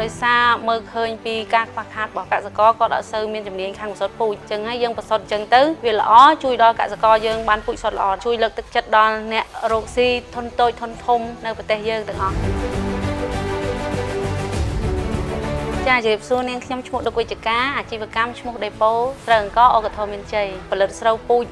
ដោយសារមើលឃើញពីការខ្វះខាតរបស់កសិករគាត់អត់សូវមានជំនាញខាងប្រសូតពូជអញ្ចឹងហើយយើងប្រសូតអញ្ចឹងទៅវាល្អជួយដល់កសិករយើងបានពូជសុទ្ធល្អជួយលើកទឹកចិត្តដល់អ្នករកស៊ីធុនតូចធុនធំនៅប្រទេសយើងទាំងអស់ ចាជម្រាបសួរនាងខ្ញុំឈ្មោះដុកវិជ្ជការអាជីវកម្មឈ្មោះដេប៉ូស្រូវអង្គអូកធមានជ័យផលិតស្រូវពូជ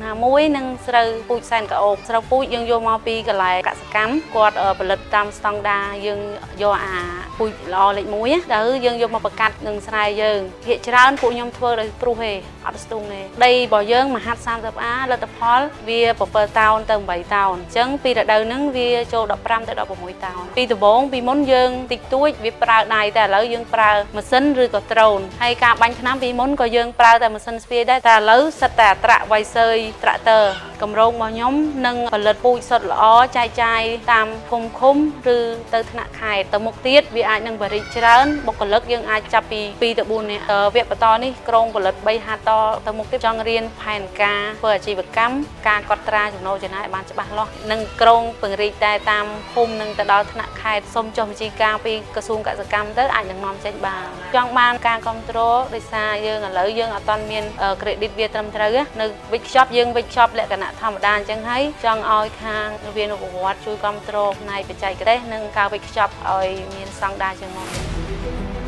5451និងស្រូវពូជសែនកោបស្រូវពូជយើងយកមកពីកន្លែងកសកម្មគាត់ផលិតតាមស្តង់ដារយើងយកអាពូជល្អលេខ1ណាទៅយើងយកមកប្រកាត់នឹងស្រែយើងភាគច្រើនពួកខ្ញុំធ្វើដោយព្រុសទេអត់ស្ទូងទេដីរបស់យើងមហាត់30អាលទ្ធផលវា7តោនទៅ8តោនអញ្ចឹងពីរដូវហ្នឹងវាចូល15ទៅ16តោនពីដំបូងពីមុនយើងតិចតួចវាប្រើដៃតែឥឡូវយើងប្រើម៉ាស៊ីនឬក៏ដ្រូនហើយការបាញ់ថ្នាំពីមុនក៏យើងប្រើតែម៉ាស៊ីនស្ពាយដែរតែឥឡូវសិតតែអាត្រាក់វៃសើយត្រាក់ទ័រកម្រងរបស់ខ្ញុំនឹងផលិតពូជសុទ្ធល្អចែកចាយតាមភូមិឃុំឬទៅថ្នាក់ខេត្តទៅមុខទៀតវាអាចនឹងបរិចច្រើនបុគ្គលិកយើងអាចចាប់ពី2ទៅ4នាក់វគ្គបន្តនេះក្រុងផលិត3ហាតទៅមុខទៀតចង់រៀនផែនការធ្វើអាជីវកម្មការកត់ត្រាចំណូលចំណាយឲ្យបានច្បាស់លាស់និងក្រុងពង្រីកតែតាមភូមិនិងទៅដល់ថ្នាក់ខេត្តសូមចុះបញ្ជីការពីក្រសួងកសិកម្មទៅអាចនឹងនាំចេញបានចង់បានការគ្រប់គ្រងដោយសារយើងឥឡូវយើងអត់ទាន់មាន credit វាត្រឹមត្រូវនៅវិចខ្ចប់យើងវិចខ្ចប់លក្ខណៈធម្មតាអញ្ចឹងហើយចង់ឲ្យខាងវិនប្រវត្តិជួយគ្រប់គ្រងផ្នែកបច្ចេកទេសនិងការវិចខ្ចប់ឲ្យមានស្តង់ដារជាងមុន។